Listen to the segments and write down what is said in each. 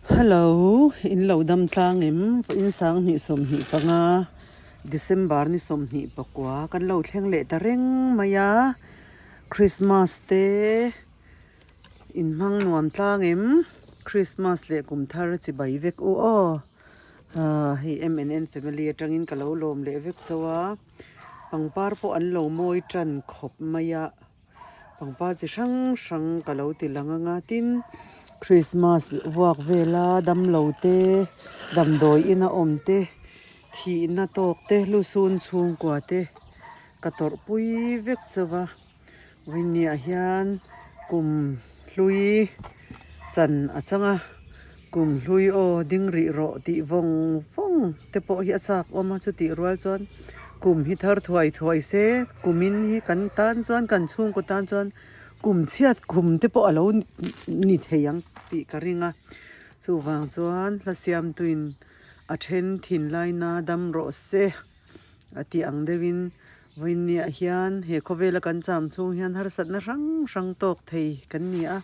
Hello, in lo dam tlang em? Vawiin 2025 December ni 29 kan lo thleng leh ta reng mai a, Christmas te in hmang nuam tlang em? Christmas leh kum thar chi bai vek u aw. Hei MNN family atangin ka lo lawm leh vek chauh a, pangpar pawh an lo mawi tan khawp mai a. Pangpar chi hrang hrang ka lo ti lang anga tin Christmas vuak vela damlo te damdawi ina awm te thihna tawk te lusun chhungkua te ka tawrh pui vek chauh va vawiinniah hian kum hlui chan a chang a kum hlui aw ding rih rawh tih vawng vawng te pawh hi a chak awm a chutih rual chuan kum hi thar thuai thuai se kumin hi kan tan chuan kan chhungkaw tan chuan kum chhiat kum te pawh a lo ni thei ang tih ka ring a chuvang chuan hla siamtuin a then thinlaina dam rawh se a tih ang deuhin vawiinniah hian he khawvela kan cham chhung hian harsatna hrang hrang tawk thei kan ni a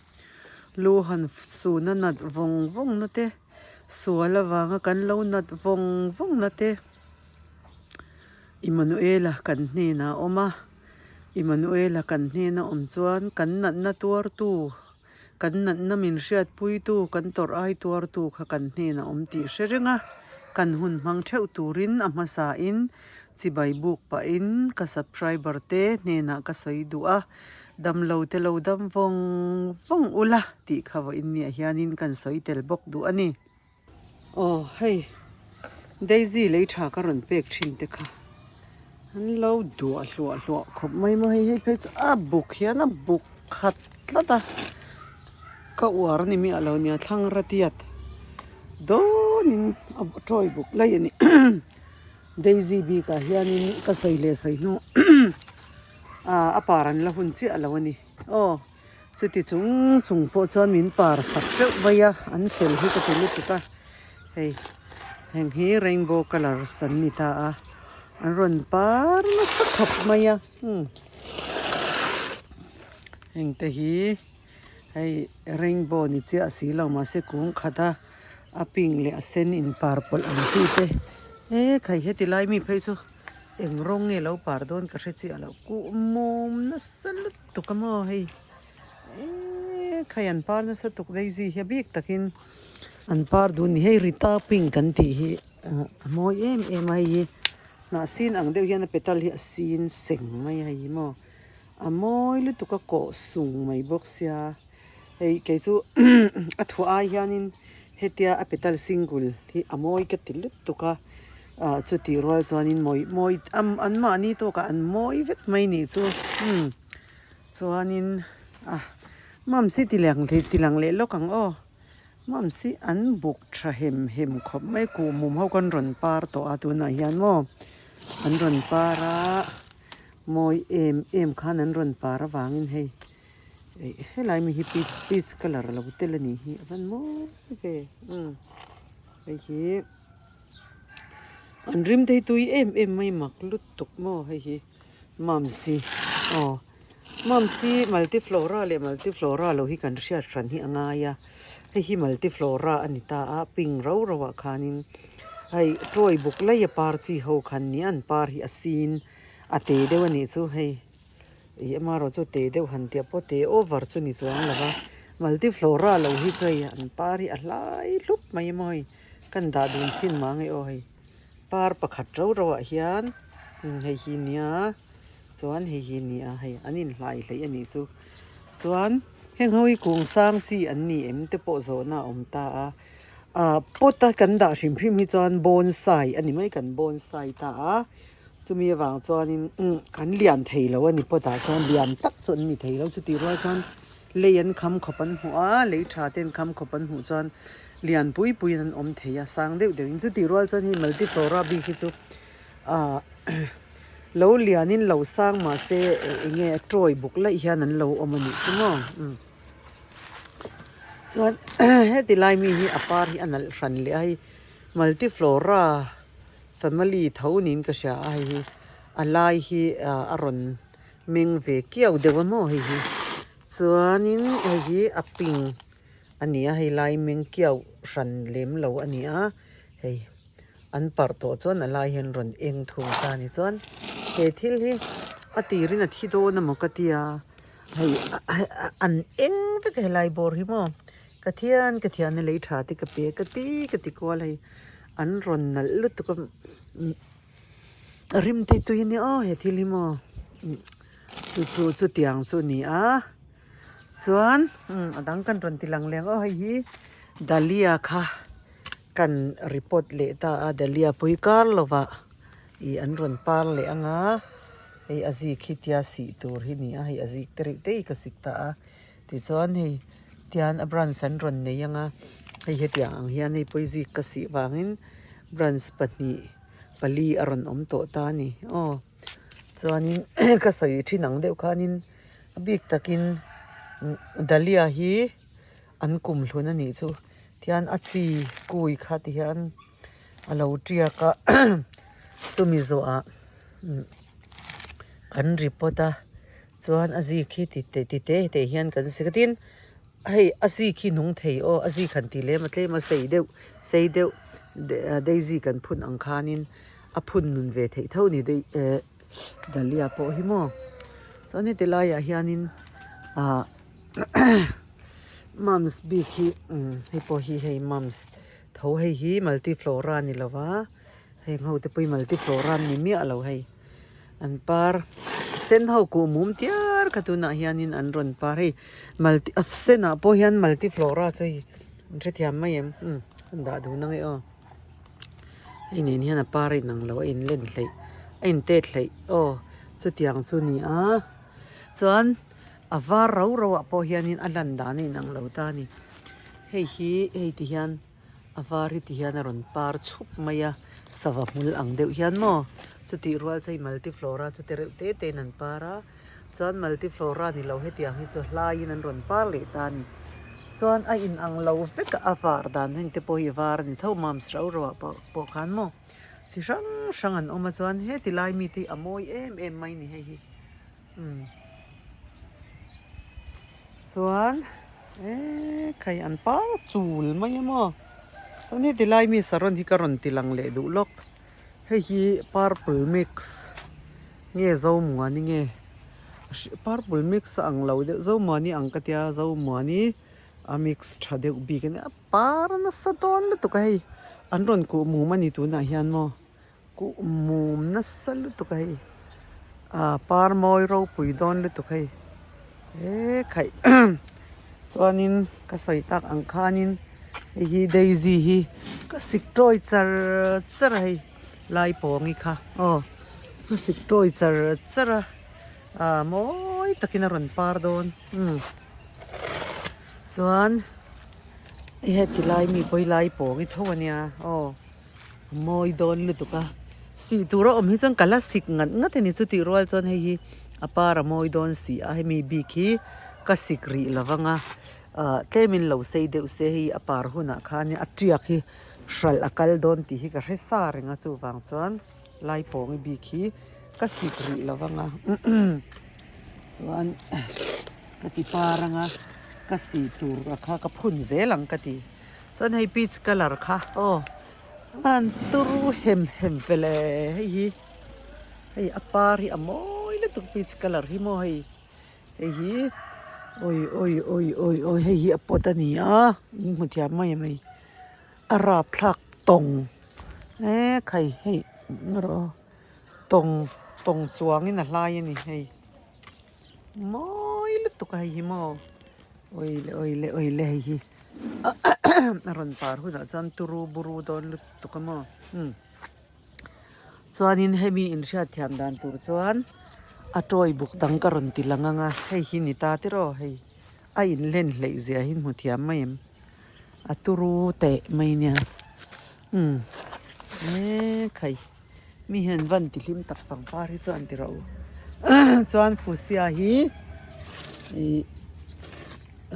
lu han suna nat vawng vawng na te. Sual avanga kan lo nat vawng vawng na te Immanuela kan hnenah a awm a, Immanuela kan hnena awm chuan kan natna tuartu, kan natna min hriatpuitu, kan tawrh ai tuartu kha kan hnenah a awm tih hre reng a, kan hun hmang theuh turin a hmasain chibai buk pahin ka subscriber te hnenah ka sawi duh a. Damlo te lo dam vawng vawng ula tih kha vawiin niah hianin kan sawi tel bawk duh a ni. Aw hei Daisy lei tha ka rawn pek thin te kha an lo duah hluah hluah khawp mai maw hei hei phei chu a buk hian a buk khat tlat a ka uar a ni miah lo nia thlang ratiat dawnin a tawi buk lai a ni Daisy bikah hianin ka sawi leh sawi hnu. Aaa a par an la hun chiah lo a ni aw chuti chung chung pawh chuan min par sak teuh mai a an fel hi ka ti lutuk a hei heng hi rainbow colours an ni ta a an rawn par nasa khawp mai a umm heng te hi hei rainbow ni chiah si lo mahse kung khat a a pink leh a sen in par pawlh ang chi te he khai heti lai mi phei chu. Eng rawng nge lo par dawn ka hre chiah loh kuh mum nasa lutuk a maw hei eee khai an par nasa tuk daisy hi a bik takin an par duh a ni hei rita pink kan tih hi a mawi em em a hei hi hnah sin ang deuh hian a petal hi a sin seng mai a hei hi maw a mawi lutuk a kawh sung mai bawk sia hei kei chu a thuah ai hianin hetia a petal single hi a mawi ka ti lutuk a. Ah chutih rual chuanin mawi mawi am an mahni tawkah an mawi vek mai nih chu umm chuanin ah mamsi ti lang thei ti lang leh lawk ang aw mamsi an buk tha hem hem khawp mai kuhmum ho khan rawn par tawh a tunah hian maw an rawn par a mawi em em khan an rawn par avangin hei eh helai mi hi peach peach colour lo tel a nih hi a van mawi ve umm hei hi. An rim te hi tui em em mai mak lutuk maw hei hi mamsi aw mamsi multiflora leh multiflora lo hi kan hriat hran hi a ngai a hei hi multiflora a ni ta a pink rau rau ah khanin hei tawi buk laia par chi ho khan nia an par hi a sin a te deuh a nih chu hei. Ih amarawh chu te deuh han tih pawh te over chu ni chuang lo va multiflora lo hi chu hei an par hi a hlai hlup mai a maw hei kan dah dun chhin mang e aw hei par pakhat rau rau ah hian hei hi nia chuan hei hi nia hei an inhlai hleih a nih chu chuan heng ho hi kung sang chi an ni em te pawh zawhna a awm ta a ah pot a kan dah hrim hrim hi chuan bonsai a ni mai kan bonsai ta a. Chumi avang chuanin an lian thei lo a ni pawt ah chuan lian tak chu an ni thei lo chutih rual chuan lei an kham khawp an hmuh a lei tha te an kham khawp an hmuh chuan lian pui pui in an awm thei a sang deuh deuh in chutih rual chuan hei multiflora bik hi chu ah lo lian in lo sang mahse eng nge a tawi buk laih hian an lo awm a nih chu maw chuan heti lai mi hi a par hi a nalh hran leh a hei multiflora. Family tho niin ka hria a hei hi a lai hi ah a rawn meng ve kiau deuh a maw hei hi chuanin hei hi a pink. a ni a hei lai meng kiau hran lem lo a ni a hei an parh tawh chuan a lai hian rawn eng thung ta a ni chuan he thil hi a tirin a thi dawn emaw ka tia hei an eng vek a helai bawr hi maw ka thian ka thian a lei tha te ka pe ka ti ka ti kual hei an rawn nalh lutuk a. Rim te tui ania aw he thil hi maw chu chu chutiang chu a ni a chuan a dang kan rawn ti lang leh ang aw hei hi dahlia kha kan report leh ta a dahlia pui kar lovah ih an rawn par leh ang a hei a zik hi tia sih tur hi a ni a hei a zik te reuh te hi ka sik ta a tichuan hei tian a branch an rawn nei ang a hei hetiang ang hian hei pawh hi zik ka sih vangin branch pahnih. pali a rawn awm tawh ta a ni aw chuanin ka sawi thin ang deuh khanin a bik takin dahlia hi an kum hlun a nih chu tihian a chi kui kha ti hian a lo tiak a chumi zawhah kan report a chuan a zik hi ti te ti te te hian kan sik a tin Hei a zik hi nung thei aw a zik han tih lem a tlem a sei deuh sei deuh daisy kan phun ang khanin a phun nun ve theih tho a ni eh dahlia pawh hi maw chuan heti laiah hianin ah mums bik hi hei pawh hi hei mums tho hei hi multiflora a ni lo va. Heng ho te pawh hi multiflora an ni miah lo hei an par sen ho kuh mum tiar kha tunah hianin an rawn par hei multi a senah pawh hian multiflora chu hei an hrethiam mai em umm an dah dun ang e aw hei nen hian a par a inang lo a inlen hleih a intet hleih aw chutiang chu a ni a chuan a var rau rau ah pawh hianin a lan dan a inang lo ta a ni hei hi hei ti hian. A var hi ti hian a rawn par chhup mai a sava hmul ang deuh hian maw chutih rual chu hei multiflora chu te reuh te te in an par a chuan multiflora ni lo hetiang hi chu hlaiin an rawn par leh ta a ni chuan a in ang lo vek a a var dan heng te pawh hi var a ni tho mams rau rau ah pawh pawh khan maw chi hrang hrang an awm a chuan heti lai mi te hi a mawi em em mai a ni hei hi umm chuan. Eee khai an par chul mai a maw chuan heti lai mi saron hi ka rawn ti lang leh duh lawk hei hi purple mix nge zomuani nge purple mix a ang lo deuh zomuani ang ka tia zomuani a mix tha deuh bik a nia par nasa dawn lutuk a hei an rawn kuh mum a ni tunah hian maw kuh mum nasa lutuk a hei ah par mawi ropui dawn lutuk hei he khaih chuanin ka sawi tak ang khanin hei hi daisy hi ka sik tawi char char a hei lai pawngi kha aw ka sik tawi char char a ah mawi takin a rawn par dawn umm chuan heti lai mi pawh hi lai pawngi tho ania aw. A mawi dawn lutuk a sih tur a awm hi chuan ka la sik ngat ngat a ni chutih rual chuan hei hi a par a mawi dawn si a hemi bik hi ka sik rih lo vang a ah tlemin lo sei deuh se hei a par hunah khan a tiak hi hralh a kal dawn tih hi ka hre sa reng a chuvang chuan lai pawngi bik hi ka sik rih lo vang a chuan ka ti par ang a ka sih tur kha ka phun zel ang ka ti. Chuan hei peach colour kha aw an turu hem hem vel e hei hi hei a par hi a mawi lutuk peach colour hi maw hei hei hi awi awi awi awi awi hei hi a pot a ni a in hmu thiam mai em hei a rapthlak tawng e khai hei erawh tawng tawng chuangin a hlai a ni hei. Mawi lutuk a hei hi maw awi leh awi leh awi leh hei hi a rawn par hunah chuan turu buru dawn lutuk a maw umm chuanin hemi inhriat thiam dan tur chuan a toy buk dang ka rawn ti lang ang a hei hi ni ta tiraw hei a inlen hleih zia hi hmu thiam mai em a turu teh mai nia umm e khai. Mi hian van ti hlim tak pangpar hi chuan ti rawh u chuan fusia hi ih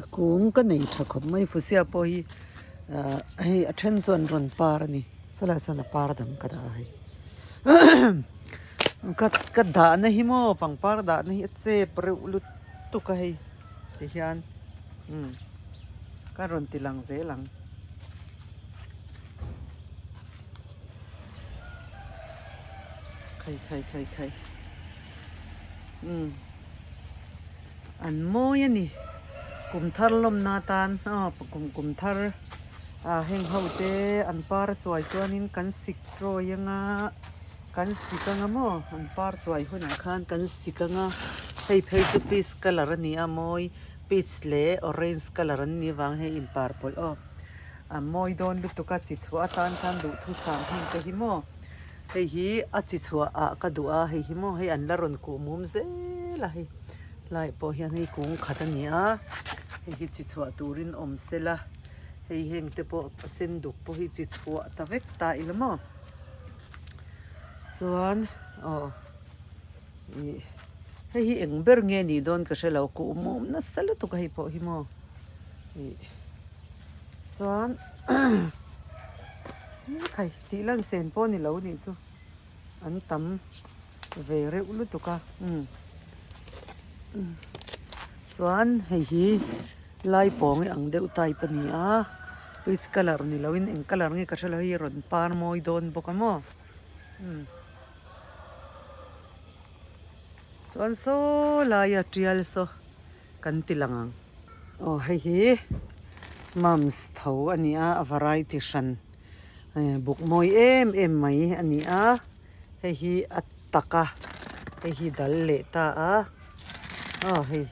a kung ka nei tha khawp mai fusia pawh hi ah hei a then chuan rawn par a ni sawlai sawn a par dang ka dah a hei ka ka dahna hi maw pangpar dahna hi a chep reuh lutuk a hei ti hian umm. Ka rawn ti lang zel ang. Khai khai khai khai. Umm. An mawi a ni. Kum thar lawmna atan aw kum kum thar ah heng ho te an par a chuai chuanin kan sik tawi anga kan sik anga maw an par chuai hunah khan kan sik anga hei phei chu peach colour a ni a mawi peach leh orange colour an nih avang hei inpar pawlh aw a mawi dawn lutuk a chi chhuah atan khan duhthusam heng te hi maw. Hei hi a chi chhuah ah ka duh a hei hi maw hei an la rawn kuh mum zel a hei lai pawh hian hei kung khat a ni a hei hi chi chhuah turin awm sela hei heng te pawh a sen duk pawh hi chi chhuah ta vek ta ila maw chuan aw ih hei hi eng ber nge nih dawn ka hre lo kuh mum nasa lutuk a hei pawh hi maw ih chuan he khai tih lan sen pawh ni lo nih chu an tam ve reuh lutuk a umm chuan hei hi lai pawng hi ang deuh type a ni a peach colour ni lo in eng colour nge ka hre lo hei rawn par mawi dawn bawk a maw umm chuan saw laia tial saw kan ti lang ang. Aw hei hi mums tho a ni a a variety hran buk mawi em em mai a ni a hei hi a tak a hei hi dal leh ta a aw hei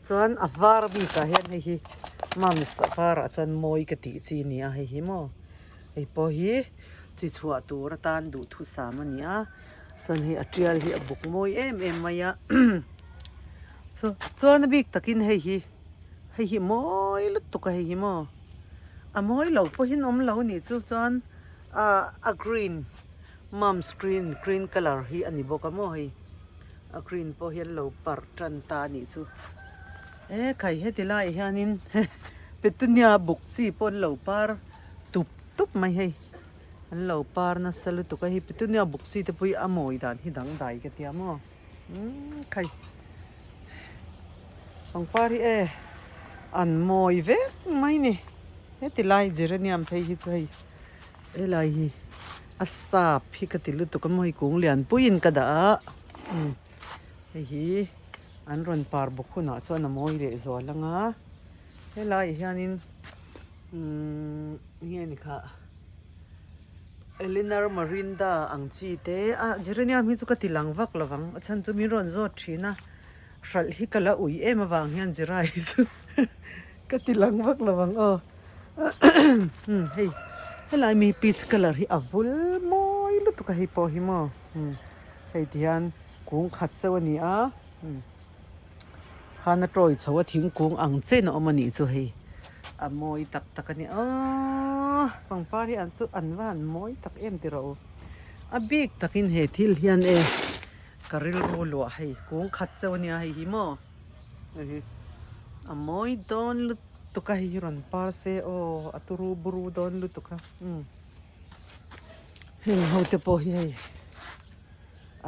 chuan a var bikah hian hei hi mums a varah chuan mawi ka tih chi a ni a hei hi maw hei pawh hi chi chhuah tur atan duhthusam a ni a. Chuan hei a tial hi a buk mawi em em mai a chu chuan a bik takin hei hi hei hi mawi lutuk a hei hi maw a mawi lo pawhin awm lo nih chu chuan ah a green mums green green colour hi a ni bawk a maw hei a green pawh hi an lo parh tan ta a nih chu e khai heti laiah hianin petunia buk chi pawh an lo par tup tup mai hei. An lo par nasa lutuk a hei petunia buk chi te pawh hi a mawi dan hi dangdai ka tia maw umm khai pangpar hi e an mawi vek mai ni heti lai geranium phei hi chu hei helai hi a sap hi ka ti lutuk a maw hei kung lian puiin ka dah a umm hei hi an rawn par bawk hunah chuan a mawi leh zual ang a helaiah hianin umm enge ni kha. Eleanor Marinda ang chi te ah geranium hi chu ka ti lang vak lo vang a chhan chu min rawn zawt thin a hralh hi ka la ui em avang hian jerai hi chu ka ti lang vak lo vang aw hei helai mi peach colour hi a vul mawi lutuk a hei pawh hi maw hei ti hian kung khat chauh a ni a. Khan a tawi chho a thingkung ang chen a awm a nih chu hei a mawi tak tak a ni aw pangpar hi an chu an va han mawi tak em tih rawh u a bik takin he thil hian e ka rilru luah hei kung khat chauh a nia hei hi maw hei hi a mawi dawn lutuk a hei hi rawn par se aw a turu buru dawn lutuk a umm heng ho te pawh hi hei.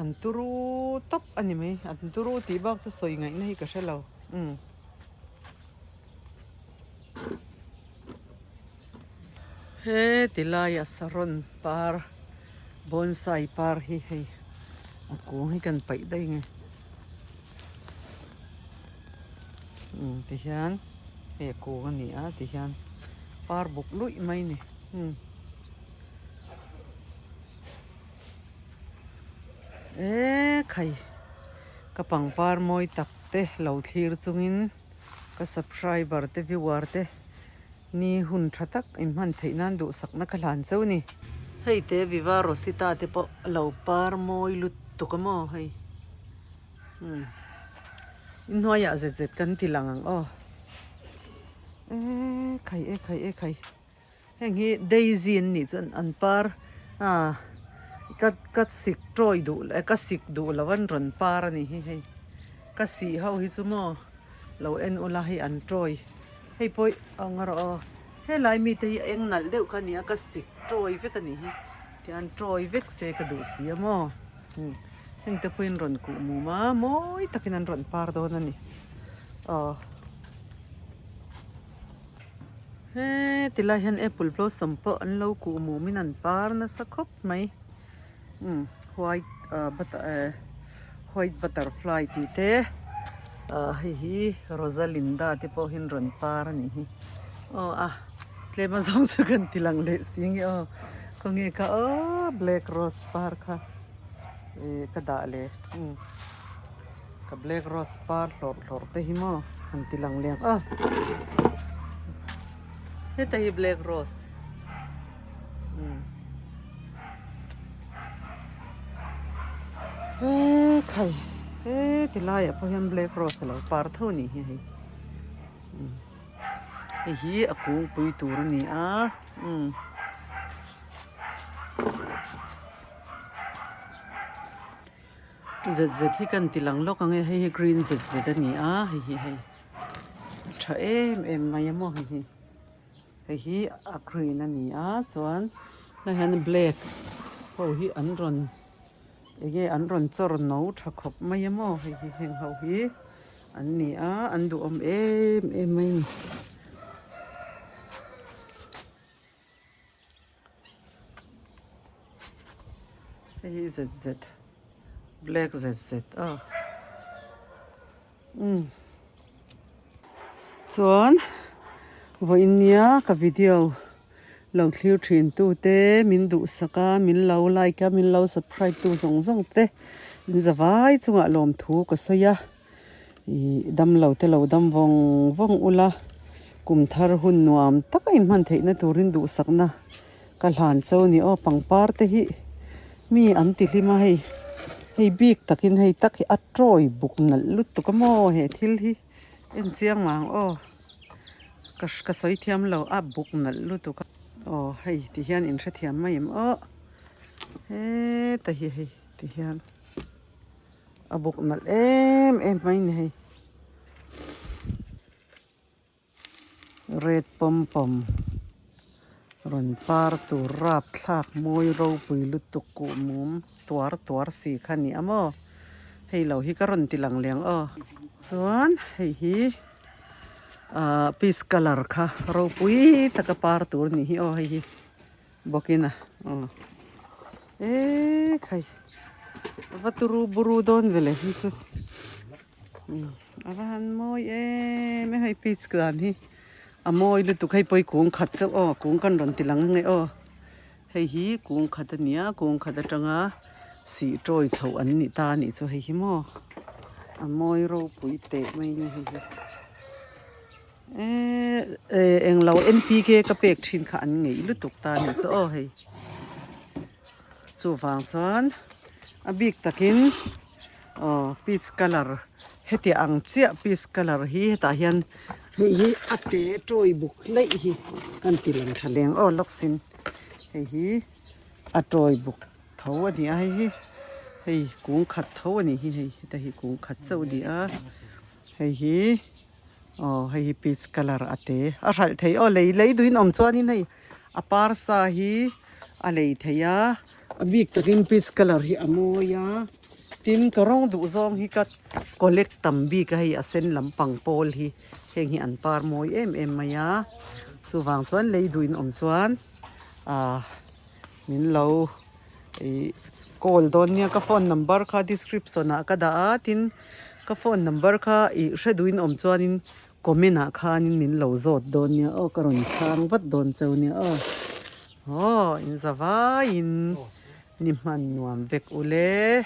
An turu tawp a ni mai, an turu tih bak chu sawi ngaihna hi ka hre lo umm. He ti laia saron par bonsai par hi hei a kung hi kan paih daih nge umm ti hian hei a kung a ni a ti hian par buk luih mai a ni umm. E khai ka pangpar mawi tak te lo thlir chungin ka subscriber te viewer te ni hun tha tak in hman theih nan duhsakna ka hlan cheu ni. Hei te Viva Rosita te pawh lo par mawi lutuk a maw hei umm inhnuaiah zet zet kan ti lang ang aw e khai e khai e khai. Heng hi daisy an nih chuan an par ah ka ka sik tawi duh leh ka sik duh loh an rawn par a nih hi hei ka sih ho hi chu maw lo en ula hei an tawi hei pawh ang erawh aw helai mite hi a eng nalh deuh kha a ni a ka sik tawi vek a nih hi tihian tawi vek se ka duh si a maw heng te pawhin rawn kuh mum a mawi takin an rawn par dawn a ni aw. He tilai hian apple blossom pawh an lo kuh mum in an par nasa khawp mai umm white ah butter eh white butterfly tih te ah hei hi rosalinda te pawh hi an rawn par a nih hi aw a tlem a zawng chu kan ti lang leh si nge aw khawnge kha aw black rose par kha eh ka dah leh umm. Ka black rose par hlawrh hlawrh te hi maw han ti lang leng a heta hi black rose umm he khai he ti laiah pawh hian black rose a lo par tho a nih hi hei umm hei hi a kungpui tur a ni a umm. Zet zet hi kan ti lang lawk ang e hei hi green zet zet a ni a hei hi hei a tha em em mai a maw hei hi hei hi a green a ni a chuan helai hian black ho hi an rawn eng nge an rawn chawr no tha khawp mai a maw hei hi heng ho hi an ni a an duhawm em em mai a ni. Hei hi zet zet black zet zet aw umm chuan vawiin nia ka video lo thlir thin tu te min duhsak a min lo like a min lo subscribe tu zawng zawng te in zavai chungah lawmthu ka sawi a. Ih damlo te lo dam vawng vawng ula kum thar hun nuam tak a inhman theihna turin duhsakna ka hlan cho ni aw pangpar te hi mi an ti hlim a hei hei bik takin hei tak hi a tawi buk nalh lutuk a maw he thil hi en chiang mang aw ka ka sawi thiam lo a buk nalh lutuk a aw hei ti hian in hrethiam mai em aw heta hi hei ti hian. A bawk nalh em em mai a ni hei red pawm pawm rawn par tur rapthlak mawi ropui lutuk kuh mum tuar tuar si kha a ni a maw hei lo hi ka rawn ti lang leh ang aw chuan hei hi ahh peach colour kha ropui taka par tur a nih hi aw hei hi. Bawkin a aw eee khai va turu buru dawn vele hi chu a va han mawi em em hei peach dan hi a mawi lutuk hei pawh hi kung khat chauh aw kung kan rawn ti lang ange aw hei hi kung khat a nia kung khat atanga sih tawi chhoh an nih ta a nih chu hei hi maw a mawi ropui teh mai a ni hei hi. Eee englo N_P_K ka pek thin kha an ngeih lutuk ta a nih chu aw hei chuvang chuan a bik takin aw peach colour heti ang chiah peach colour hi hetah hian hei hi a te tawi buk hlaih hi kan ti lang tha leng aw lawk sin hei hi a tawi buk tho a ni a hei hi hei kung khat tho a ni hi hei heta hi kung khat chauh a ni a hei hi. Aw hei hi peach colour a te a hralh thei aw lei lei duhin awm chuanin hei a par sa hi a lei thei a a bik takin peach colour hi a mawi a tin ka rawng duh zawng hi ka collect tam bik a hei a sen lampang pawl hi heng hi an par mawi em em mai a chuvang chuan lei duhin awm chuan ah min lo Ih call dawn nia ka phone number kha description ah ka dah a tin ka phone number kha ih hre duhin awm chuanin comment ah khanin min lo zawt dawn nia aw ka rawn chhang vat dawn cheu nia aw aw in za vaiin ni hman nuam vek ule.